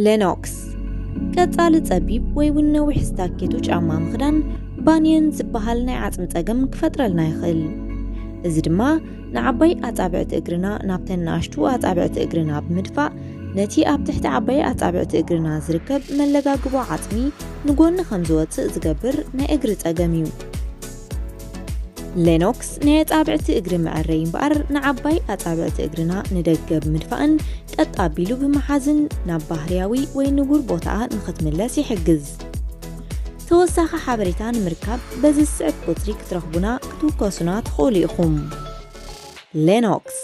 ሌኖክስ ቀጻሊ ጸቢብ ወይ እውን ነዊሕ ስታኬቶ ጫማ ምኽዳን ባንየን ዝበሃል ናይ ዓጽሚ ጸገም ክፈጥረልና ይኽእል። እዚ ድማ ንዓባይ ኣጻብዕቲ እግርና ናብተን ንኣሽቱ ኣጻብዕቲ እግርና ብምድፋእ ነቲ ኣብ ትሕቲ ዓባይ ኣጻብዕቲ እግርና ዝርከብ መለጋግቦ ዓጽሚ ንጎኒ ከም ዝወጽእ ዝገብር ናይ እግሪ ጸገም እዩ። ሌኖክስ ናይ ኣጻብዕቲ እግሪ መዐረይ እምበኣር ንዓባይ ኣጻብዕቲ እግርና ንደገ ብምድፋእን ቀጥ ኣቢሉ ብምሓዝን ናብ ባህርያዊ ወይ ንቡር ቦታኣ ንኽትምለስ ይሕግዝ። ተወሳኺ ሓበሬታ ንምርካብ በዚ ዝስዕብ ቁጽሪ ክትረኽቡና ክትውከሱና ትኽእሉ ኢኹም። ሌኖክስ።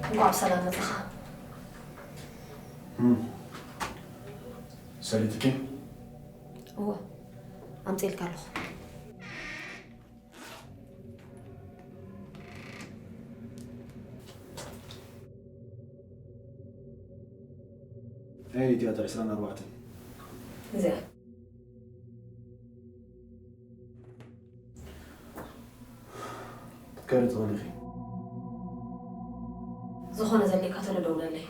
እንኳዕ ብሰላም መጣኻ። እም። ሰሊጥኪ? እወ፣ ኣምጺእልካ ኣለኹ። ናይ ቲያትር ዕስራን ኣርባዕተን። እዚኣ። ክትከዲ ትኽእሊ ኢኺ። ዝኾነ ዘድልየካ ተሎ ደውለለይ።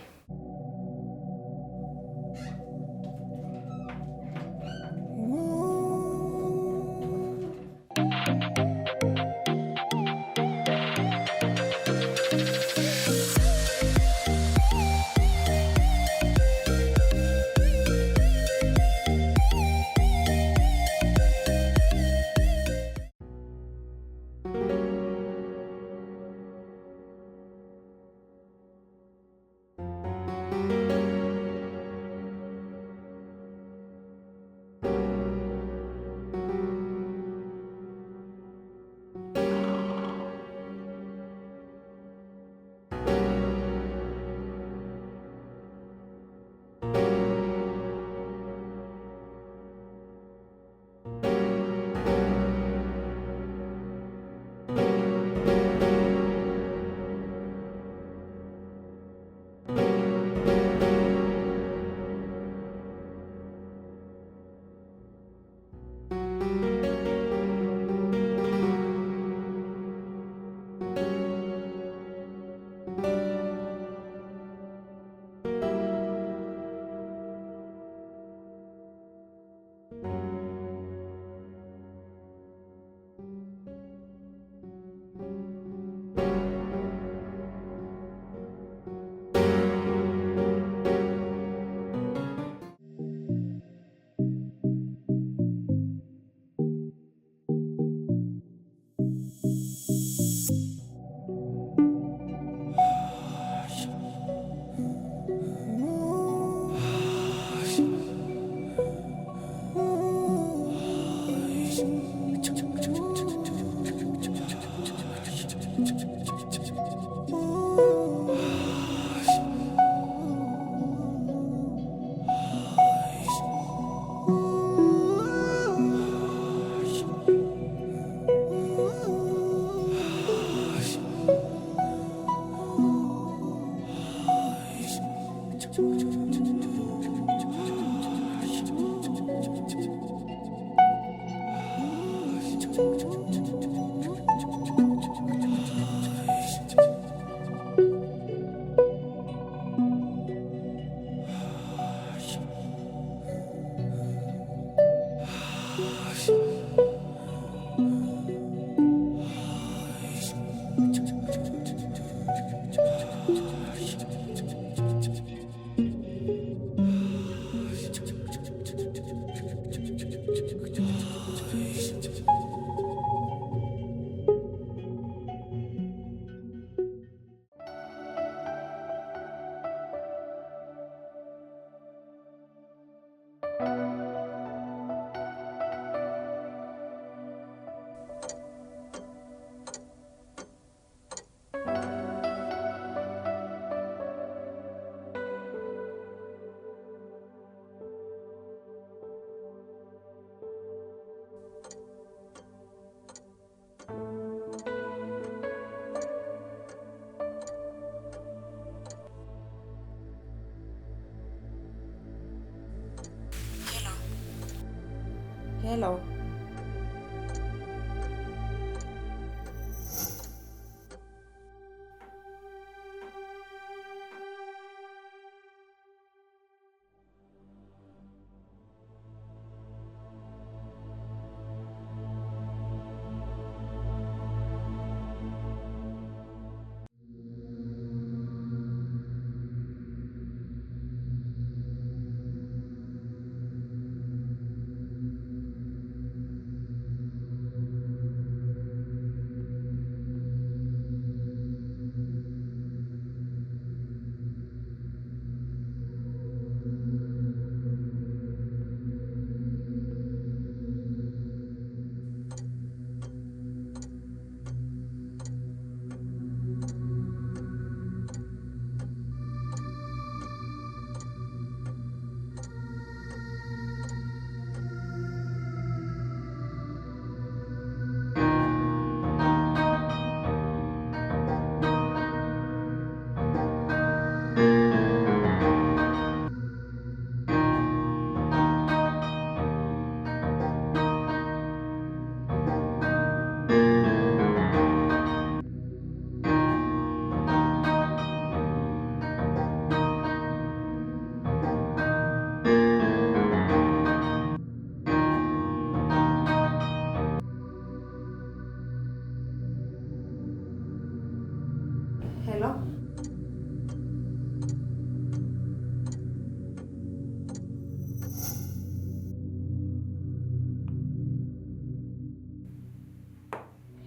ሄሎ። ሄሎ።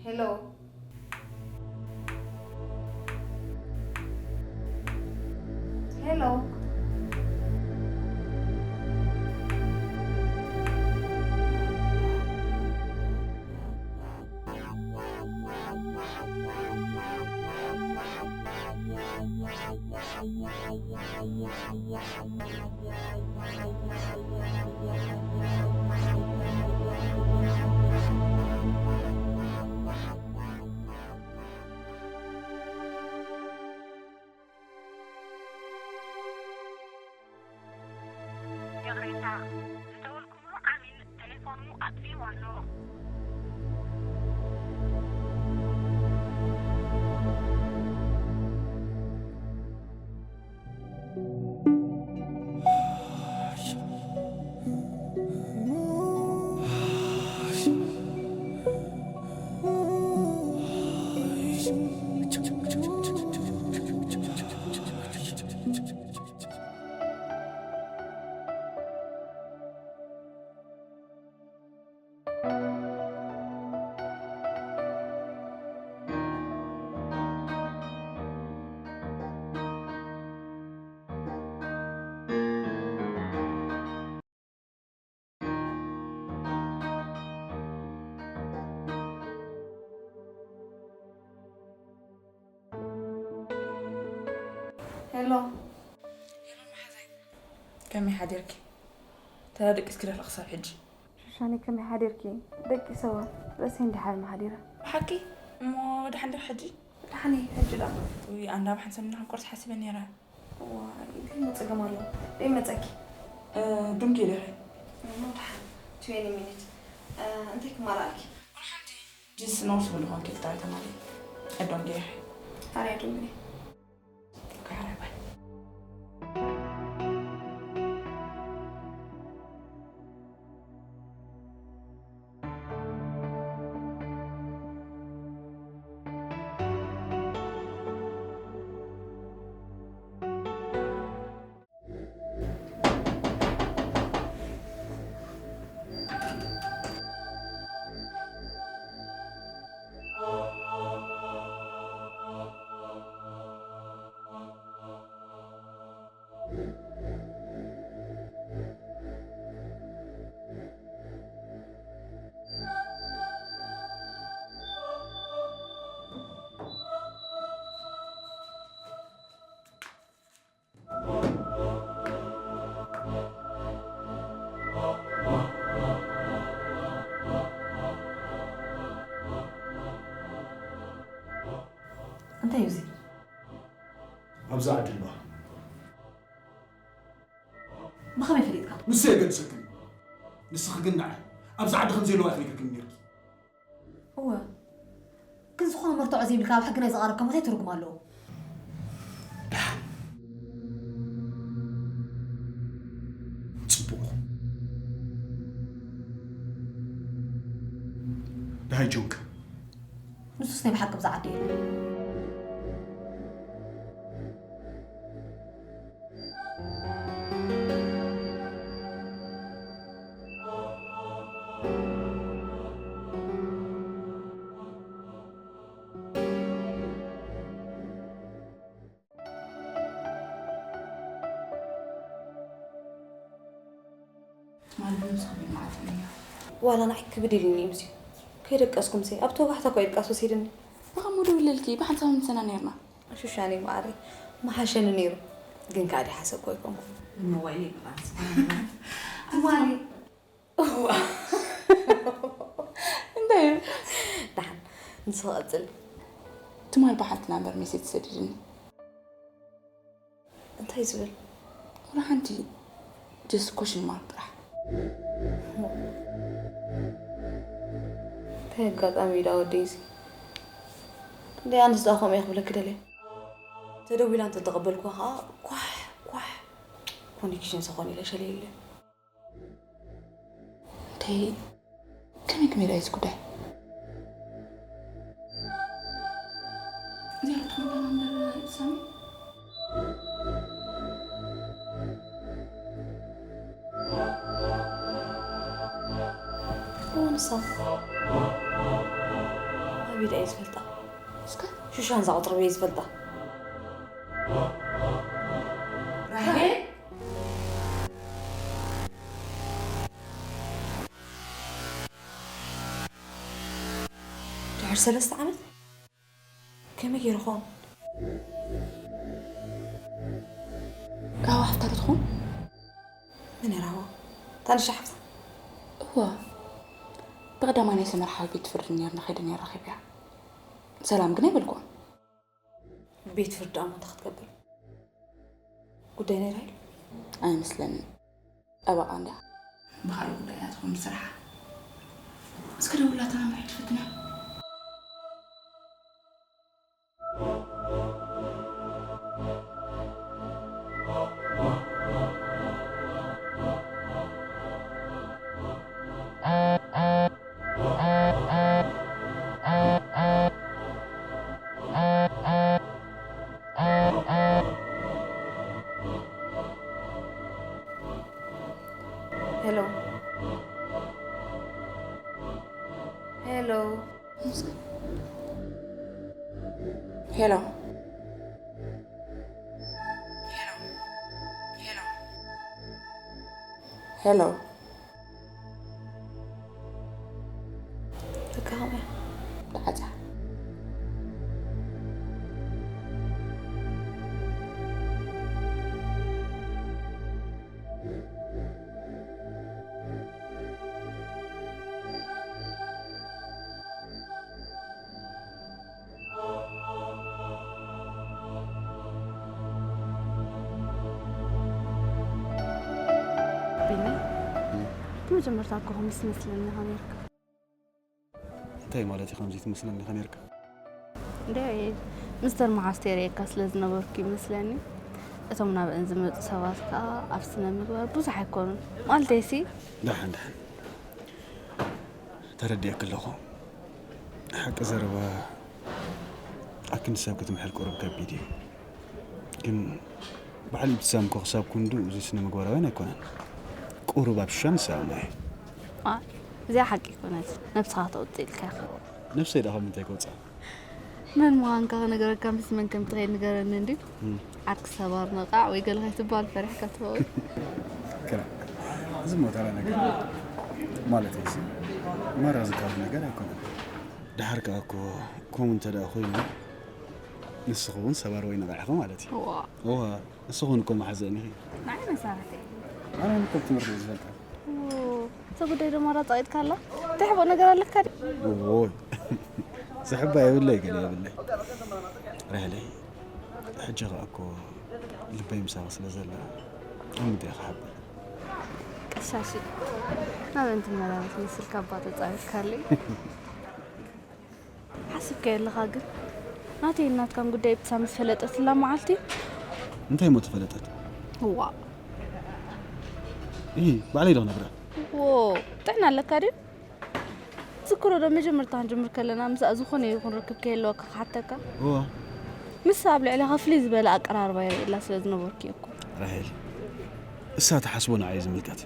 ሄሎ። ሄሎ። ይቕሬታ፣ ዝደወልኩምሉ ዓሚል ቴሌፎኑ ኣጥፊእዎ ኣሎ። ሄሎ። ሄሎ መሓዛይ። ከመይ ሓዲርኪ? ተራ ደቂስኪ ዶ ኣለኺ ክሳብ ሕጂ? ሹሻነይ ከመይ ሓዲርኪ? ደቂሰ እወ፣ ርእሰይ እንዲሓመመ ሓዲረ። ብሓቂ? እሞ ደሓን ዲኺ ሕጂ? ደሓን እየ፣ ሕጂ ደኣ። ውይ፣ ኣንዳ ብሓንሳብ እንድሕር ኮርስ ሓሲበ ነይረ። ዋይ፣ እንታይ ጸገም ኣሎ? ደይ መጸኪ? እ፣ ዱንጌ ዲኺ? እሞ ደሓን። ትዌንቲ ሚኒት። እ፣ እንታይ ክማላእኪ? ጅስ ኖርስ ብልኾን ኬክ ጥራይ ተማሊ። እ፣ ዱንጌ ዲኺ? ኣረ፣ ዱንጌ። ኦኬ፣ ኣረ፣ ባይ። እንታይ እዩ እዚ? ኣብዛ ዓዲ ኣለዋ። ብኸመይ ፈሊጥካ? ንሱ የገድሰክን። ንስኺ ግን ንዓይ ኣብዛ ዓዲ ከም ዘየለዋ ኢኺ ነጊርክኒ ነይርኪ። እወ። ግን ዝኾነ መርትዖ ዘይብልካ ኣብ ሕጊ ናይ ዝቐረብካ ሞት እንታይ ትርጉም ኣለዎ? ደሓን። ጽቡቕ። ደሃይ ጆንክ። ንሱስ ናይ ብሓቂ ብዛ ዓዲ የለን። ትማሊ ብምስኻ መዓልቲ እያ። ዋላ ንዓይ ክብድ ኢሉኒ እዩ ምስዩ። ከይደቀስኩምሲ፣ ኣብቲ ወጋሕታ እኮ እዩ ድቃስ ወሲድኒ። ብኸምኡ ደውለልኪ፣ ብሓንሳብ ምሰና ነይርና። ሹሻኒ ማዕረይ፣ ምሓሸኒ ነይሩ። ግን ከኣ ደይሓሰብኩ ኣይኮንኩን። እሞ ዋይለይ ብቓልሲ። ትማሊ። እዋ። እንታይ እዩ? ደሓን፣ ንስኺ ቀጽሊ። ትማል ብሓንቲ ናምበር ሜሴጅ ትሰድድኒ። እንታይ ዝብል? ወላ ሓንቲ፣ just question mark ጥራሕ። እንታይ ኣጋጣሚ እዩ ደኣ ወደይ እዚ? እንደ ኣነስ ደኣ ከምኡ እየ ክብለኪ ደልየ። ተደዊላ እንተተቐበልኩዋ ኸዓ ኳሕ፣ ኳሕ። ኮኔክሽን ሰኾን ኢለ ሸለየለ። እንታይ፣ ከመይ ከመይ ደኣ እዚ ጉዳይ? እዚኣ ትኾን ደኣ እምበር ሳሚ? እወ፣ ንሳ። ኣበይ ደኣ እየ ዝፈልጣ? እስከ ሹሻን እዛ ቁጽሪ ኣበይ እየ ዝፈልጣ? ራሄል? ድሕሪ ሰለስተ ዓመት? ከመይ ገይሩ ኸውን? ራህዋ ሓፍታ ዶ ትኸውን? መን እያ ራህዋ? እታ ንእሽቶ ሓፍታ? እወ። ብቐዳማይ ናይ ሰመራ ሓዊ ቤት ፍርዲ ነይርና ከይደ ነይረ ረኺበያ። ሰላም ግን ኣይበልኩዋን። ቤት ፍርዲ ደኣ እሞ እንታይ ክትገብር? ጉዳይ ናይ ራሄል? ኣይመስለንን። ጠበቓ እንድያ። ብኻልእ ጉዳይ እያ ትኸውን ብስርሓ። እስከ ደውላትና እምበር ሕጂ ፈትና። ሄሎ። ሄሎ። ሄሎ። ሄሎ። ሄሎ። ሄሎ። በቃ ከመይ? ተዓጻ። ቢኒ፣ ብመጀመርታ እኮ ከምዚ ትመስለኒ ኢኻ ነርካ። እንታይ ማለት እዩ ከምዚ ትመስለኒ ኢኻ ነርካ? እንደ ምስተር መዓስ ተርእየካ ስለ ዝነበርኩ ይመስለኒ። እቶም ናብአን ዝመፁ ሰባት ከዓ ኣብ ስነ ምግባር ብዙሕ ኣይኮኑን። ማለተይሲ ደሓን፣ ደሓን። ተረዲኤኪ ኣለኹ። ሓቂ ዘረባ ኣክንዲ ሰብ ክትምሕል ቁሩብ ከቢድ እዩ። ግን ባዕሉ ኢብትሳም እኮ ክሳብ ክንዱ እዚ ስነ ምግባራውያን ኣይኮነን። ቁሩብ ኣብ ሽሻ ንሰኣሞ እዩ። ዋ፣ እዚኣ ሓቂ ኣይኮነት። ነብስኻ ተውፅእ ኢልካ ኢኻ። ነብሰይ ደኣ ካብ ምንታይ ክወፅኣ? መን ምዃንካ ክነግረካ ምስ መን ከም ትኸይድ ንገረኒ እንድዩ። እም። ዓርኪ ሰባር ነቓዕ ወይ ገለ ከይትበሃል ፈሪሕካ ትኸውን። ክላ፣ እዚ እሞ ተራ ነገር እዩ። ማለት እዩ ሲ፣ ማራ ዝካብ ነገር ኣይኮነን። ደሓር ከኣ እኮ ከምኡ እንተ ደኣ ኮይኑ፣ ንስኺ እውን ሰባር ወይ ነቓዕ ኢኺ ማለት እዩ። እዋ። እዋ፣ ንስኺ እውን እኮ መሓዘኒ ኢኺ። ንዓይ መሳርሕቲ። ኣነ እውን እኮ ብትምህርቲ እየ ዝፈልጣ። ኦ፣ እዛ ጉዳይ ዶ ማራ ጸቒጥካ ኣላ? እንታይ ሕቡእ ነገር ኣለካ ድዩ? እዎይ፣ ዝሕባ የብለይ፣ ገለ የብለይ። ራሄለይ፣ ሕጂ ኸኣ እኮ ልበይ ምሳኺ ስለ ዘላ፣ ኣብ ምንታይ ክሓብእ? ቀሻሺ፣ ናበይ ትመላለስ መስልካ እባ ተጻዊትካለይ? ሓስብካዮ ኣለኻ ግን? ናተይን ናትካን ጉዳይ ብሳ ምስ ፈለጠትላ መዓልቲ። እንታይ እሞ ተፈለጠት? እዋ። እሂ፣ ባዕለይ ዶ ክነግራ? ዎ፣ ጥዕና ኣለካ ድዩ? ትዝክሮ ዶ መጀመርታ ክንጅምር ከለና ምስኣ ዝኾነ ይኹን ርክብ ከይህልወካ ክሓተካ? እዋ። ምስኣ ኣብ ልዕሌኻ ፍልይ ዝበለ ኣቀራርባ የርእየላ ስለ ዝነበርኩ እየ እኮ። ራሄል፣ እሳ ትሓስቦ ንዓይ ዝምልከት።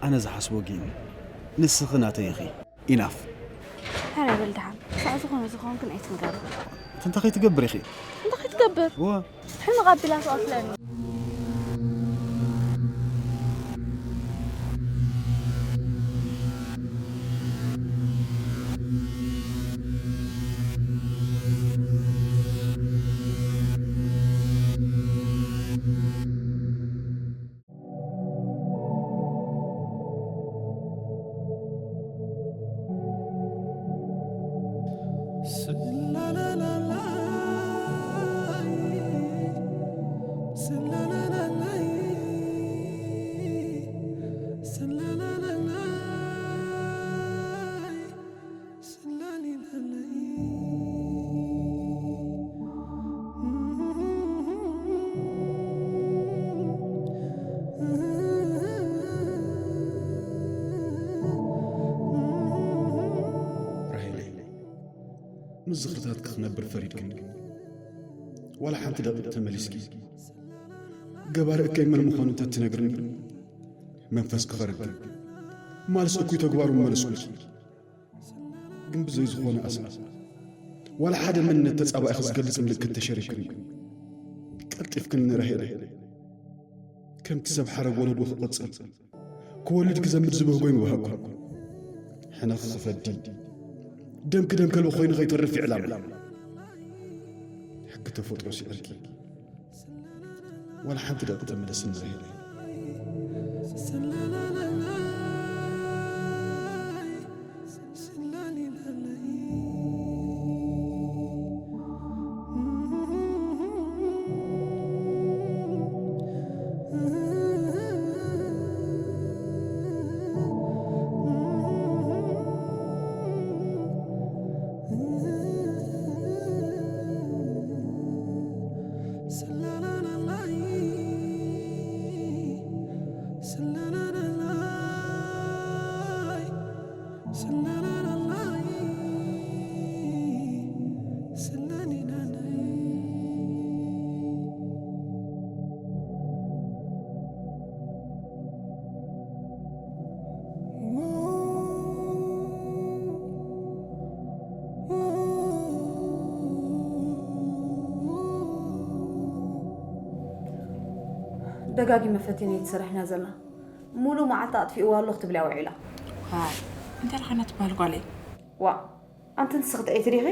ኣነ ዝሓስቦ ግን ንስኺ ናተይ ኢኺ። ኢናፍ። ሕራይ በል ደሓን። ክሳዕ ዝኾነ ዝኸውን ግን ኣይትንገሮ። እቲ እንታይ ከይትገብር ኢኺ? እንታይ ከይትገብር? እዋ። ሕልሚ ቃቢላ ትቐትለኒ። ራሄለይ፣ ምስ ዝኽርታትኪ ክነብር ፈሪድክኒ። ዋላ ሓንቲ ደቂቕ ተመሊስኪ፣ ገባሪ እከይ መን ምዃኑ እንተትነግርኒ፣ መንፈስኪ ከርግእ፣ ማልስ እኩይ ተግባሩ ምመለስኩልኪ። ግን ብዘይ ዝኾነ ኣስኣስ፣ ዋላ ሓደ መንነት ተጻባኢኺ ዝገልጽ ምልክት ተሸሪክኒ፣ ቀልጢፍክኒ ንራሄለ። ከምቲ ሰብ ሓረግ ወለዶ ክቕጽል፣ ክወልድ ክዘምድ ዝበህጎ ይምበሃኩ። ሕነ ክኸፈዲ፣ ደም ክደም ከልቢ ኮይኑ ከይተርፍ ይዕላም። ሕጊ ተፈጥሮ ሲዕርኪ፣ ዋላ ሓንቲ ደቂ ተመለስኒ ራሄለ። ደጋጊመ ፈቲነ እየ ትሰርሕና ዘላ። ሙሉእ መዓልቲ ኣጥፊእዋ ኣሎ ክትብልያ ውዒላ። ዋይ፣ እንታይ ደኣ ኾይና ትበሃል ጓለይ? ዋእ፣ ኣንቲ ንስኺ ጥዕይቲ ዲኺ?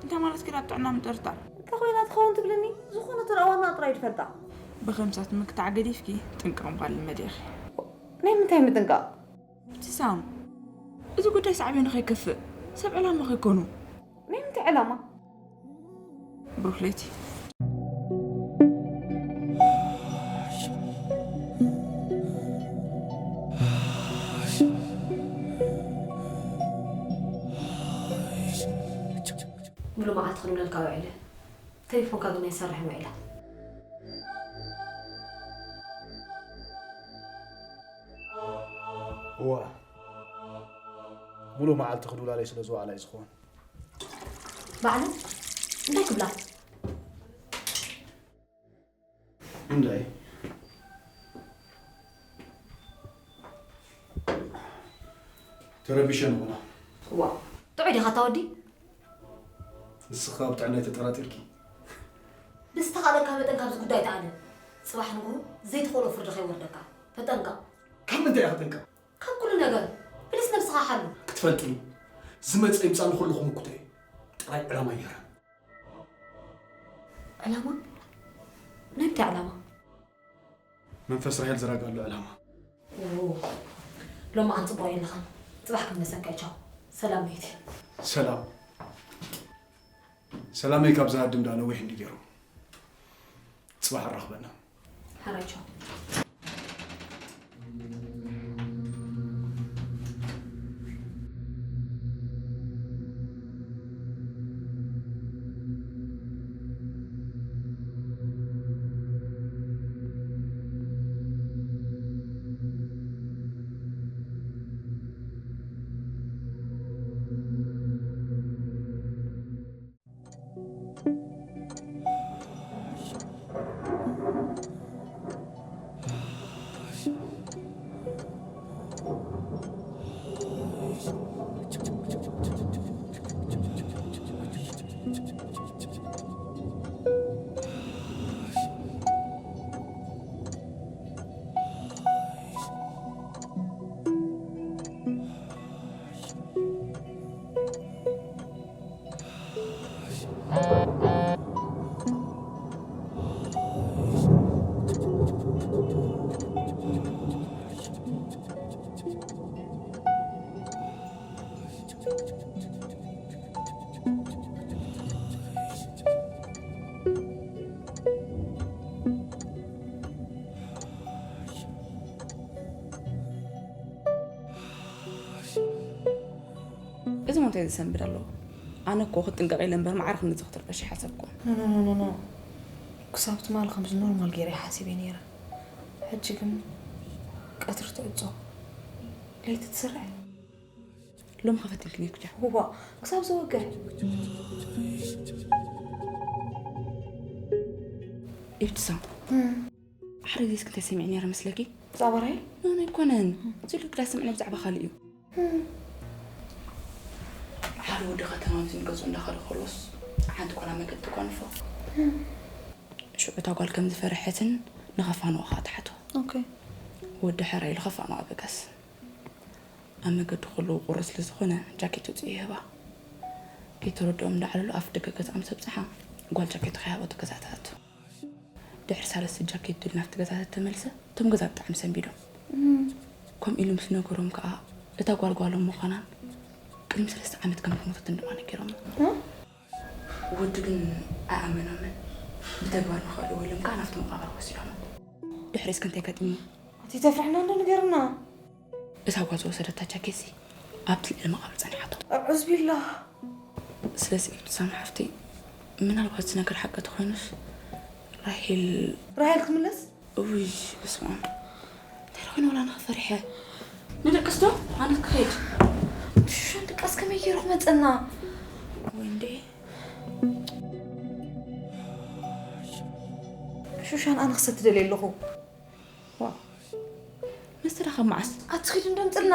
እንታይ ማለት ግን ኣብ ጥዕና ምጥርጣር? እንታይ ኮይና ትኸውን ትብልኒ? ዝኾነ ትረኣዋ ጥራይ ትፈልጣ። ብኸምሳት ምክታዕ ገዲፍኪ ጥንቃቕ ምባል ልመድ ኢኺ። ናይ ምንታይ ምጥንቃቕ? ኢብትሳም፣ እዚ ጉዳይ ሳዕቤኑ ከይከፍእ ሰብ ዕላማ ከይኮኑ። ናይ ምንታይ ዕላማ? ብሩኽ ለይቲ። መዓልቲ ክድውለልካ ውዒለ። ቴሌፎንካ ግን ኣይሰርሕን ውዒላ። እዋ፣ ሙሉእ መዓልቲ ክድውላለይ ስለ ዝወዓላ እዩ ዝኸውን። ባዕሉ እንታይ ክብላ? እንታይ? ተረቢሸ ንኾና። እዋ፣ ጥዑይ ዲኻ እታ ወዲ? ንስኻ ኣብ ጥዕናይ ተጠራጢርኪ? ብዝተኻእለካ መጠን ካብዚ ጉዳይ ተኣለ። ጽባሕ ንግሆ ዘይትኽእሎ ፍርዲ ከይወርደካ። ተጠንቀቕ። ካብ ምንታይ እየ ክጠንቀቕ? ካብ ኩሉ ነገር። ፕሊስ ነብስኻ ሓሉ። ክትፈልጢ፣ ዝመጸ ይምጻእ ንኹልኹም ምኩተ እዩ። ጥራይ ዕላማ ይረ። ዕላማ? ናይ ምንታይ ዕላማ? መንፈስ ራሄል ዘረጋሉ ዕላማ። ኦ፣ ሎማዓንቲ ጽቡቕ የለኻን። ጽባሕ ክምለሰካ እየ። ቻው። ሰላም መይቲ። ሰላም። ሰላመይ ካብ ዝሃድም ደኣ ነዊሕ እንዲ ገይሩ። ጽባሕ ኣራኽበና። ሓራይ ቻው። እዚ ሞ እንታይ ዝሰንብድ ኣለዎ? ኣነ እኮ ክጥንቀቕ ኢለ እምበር ማዕረ ክንድዚ ክትርበሽ ይሓሰብኩ። ኖ፣ ኖ፣ ኖ፣ ኖ፣ ኖ። ክሳብ ትማሊ ከምዚ ኖርማል ገይረ ሓሲበ ነይረ። ሕጂ ግን ቀትሪ ትዕጾ፣ ለይቲ ትስርዕ። ሎም ከፈትልኪ ነይርኩ ጃ። እዋ፣ ክሳብ ዝወግሕ። ኢብትሳም። እም። ሓደ ግዜ እስኪ እንታይ ሰሚዐ ነይረ መስለኪ? ብዛዕባ ራሄል? ኖ፣ ኖ፣ ኣይኮነን። ዝሉ ግዳ ሰምዕና ብዛዕባ ካልእ እዩ። እም። ሓደ ወዲ ከተማ ምስን ገዝኡ እንዳኸደ ከሎስ፣ ሓንቲ ጓል ኣብ መገዲ ትጓንፎ። እም። ሽዑ እታ ጓል ከም ዝፈርሐትን ንኸፋንዋ ኸዓ ትሓቶ። ኦኬ። ወዲ ሕራይ ኢሉ ኸፋንዋ ኣበጋስ። ኣብ መገዲ ከለዉ ቁሪ ስለ ዝኾነ ጃኬት ውፅኢ ይህባ። ከይተረድኦም እንዳዕለሉ ኣፍ ደገ ገዛ ምስ ኣብፅሓ ጓል ጃኬቱ ከይሃበቶ ገዛ ትኣቱ። ድሕሪ ሳልስቲ ጃኬት ድል ናብቲ ገዛ ተተመልሰ እቶም ገዛ ብጣዕሚ ሰንቢዶም። እም። ከምኡ ኢሉ ምስ ነገሮም ከዓ እታ ጓል ጓሎም ምዃናን ቅድሚ ሰለስተ ዓመት ከም ዝሞተትን ድማ ነጊሮም። እም? ወዲ ግን ኣይኣመኖምን። ብተግባር ንኽእልዎ ኢሎም ከዓ ናብቲ መቃብር ወሲዶሞ። ድሕሪ እስከ እንታይ ገጢሙ? እቲ ተፍርሕና እንዶ ንገርና። እታ ጓል ዝወሰደታ ጃኬትሲ ኣብቲ ልዕሊ መቓብር ጸኒሓቶ። ኣዑዝ ቢላህ። ስለዚ ኢብትሳም ሓፍተይ፣ ምናልባት እዚ ነገር ሓቂ ተኾይኑስ፣ ራሄል ራሄል ክትምለስ? ውይ፣ በስመ ኣብ። እንታይ ደኣ ኮይኑ ወላ ኣነ ፈሪሐ። ንደቅስ ዶ? ኣነ ክኸይድ። ሹሻን ድቃስ ከመይ ገይሩ ክመጸና? ወይ እንዴ። ሹሻን ኣነ ክሰቲ ደልየ ኣለኹ። ዋ፣ መስተ ደኣ ካብ መዓስ? ኣቲ ኺድ እንዶ ኣምጽልና።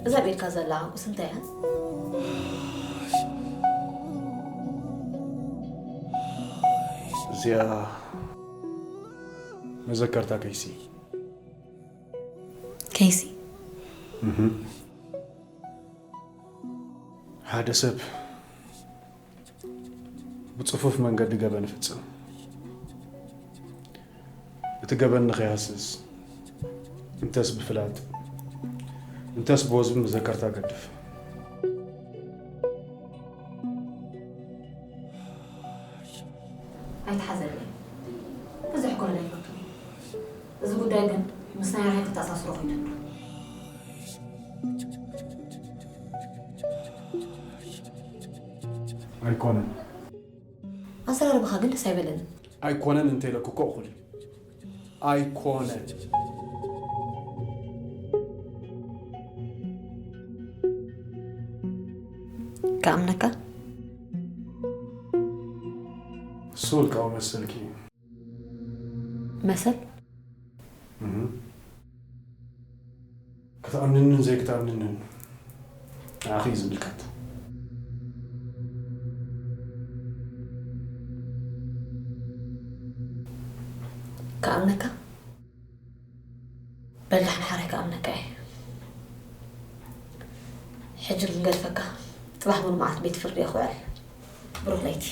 እዛ ኣብ ኢድካ ዘላ ቁስ እንታይ እያ? እዚኣ መዘከርታ ከይሲ። ከይሲ? ሓደ ሰብ ብጽፉፍ መንገዲ ገበን ይፍጽም። እቲ ገበን ንኸይሃስስ እንተስ ብፍላጥ እንተስ ብወዝቢ መዘከርታ ገድፍ። ኣይትሓዘለይ። ብዙሕ ክህሉ ኣይፈቱን። እዚ ጉዳይ ግን ምስ ናይ ራሄል ክተኣሳስሮ ኮይኑ ኣሎ። ኣይኮነን። ኣዘራርባኻ ግን ደስ ኣይበለንን። ኣይኮነን እንተኢለኩ እኮ እኹል እዩ። ኣይኮነን። ክኣምነካ? እሱ ውልቃዊ መሰልኪ እዩ። መሰል? ክትኣምንንን ዘይክትኣምንንን ንዓኺ እዩ ዝምልከት። ክኣምነካ? በል ዳሕና ሓራይ ክኣምነካ እየ። ሕጂ ግን ገድፈካ። ጽባሕ ሙሉ መዓልቲ ቤት ፍርዲ እየ ክውዕል። ብሩኽ ለይቲ።